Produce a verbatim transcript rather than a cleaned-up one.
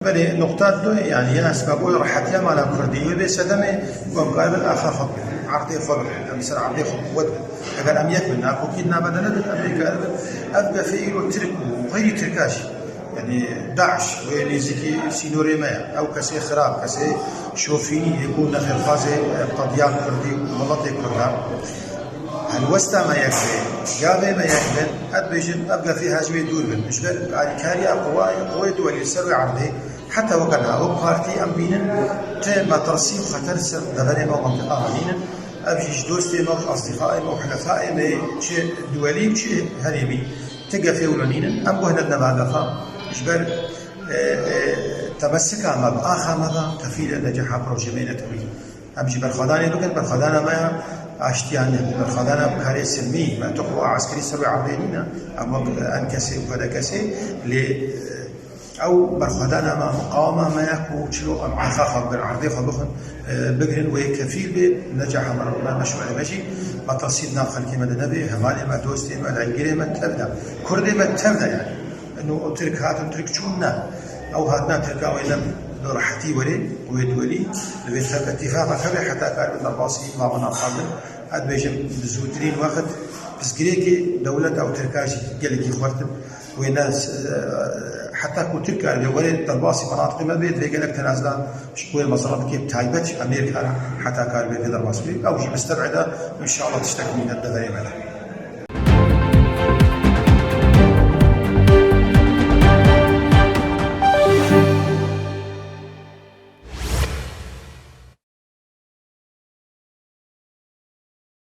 Belê, nuqta du, yani, ya sebeb o rehetiya mala Kurdî wê bê sedemê, ku em karibin axa xwe bikin, erdê xwe bikin, em ser erdê xwe quwet bin. Eger em yek bin, nakokî navberde nebin, em ê karibin. Ev gefê îro Tirk û xeyrî Tirka jî, yani, DAIŞ wê nêzîkî sînorê me ye. Ew kesê xirab, kesê şofînî yê ku nexêrxwazê, e, qediya Kurdî û miletê Kurdan. Helwesta me yek be, gavê me yek be, ez dibêjim, ev gefê hej wê dûr bin. Ji ber alîkariya quwayê, quwê duwelî li ser wê erdê, heta weke niha wek partî em bînin, ti metirsî û xeter li ser deverê me û mentiqa me nînin. Ev jî ji dostê me û ji asdîqayê me û hilefayê me yê çi duwelî û çi herêmî, ti gefê wilo nînin. Em guh nedine va gefa. Ji ber, e, e, temesika me bi axa me ve kefîl e necaha projê me yê netewî. Em jî berxwedanê bikin, berxwedana me ya aştiya ne, berxwedana bi karê silmî, me tu quwa eskerî ser wê erdê nîne, em wek ENKSê û PDKSê, lê, e, ew berxwedana me, miqawama me ya ku çilo em axa xwe bigirin, erdê xwe bixwin, e, bigirin wê kefîl bê, necaha me, me, meşruê me jî, metirsî di nav xelkê me de nebe, hevalê me, dostê me, lengirê me tev de, Kurdê me tev de yani. Eno o Tirk hatin, Tirk çûn ne. Ew hatina Tirka wê ne bi rehetî were, wê duwelî, li vê tev îtîfaqa hebe heta karibin derbasî mavana xwe bin. Ez dibêjim bi zûtirîn wext pirsgirêkê dewleta û Tirka jî gelekî xurt in. Wê ne, e, heta ku Tirk karibe were derbasî menatiqê me bê, divê gelek tenazdan ji bo wê mezin bike, bi taybet ji Amerîka re heta karibe vê derbas bike. Ew jî misteb'id e, înşallah tiştek mîne deverê me de.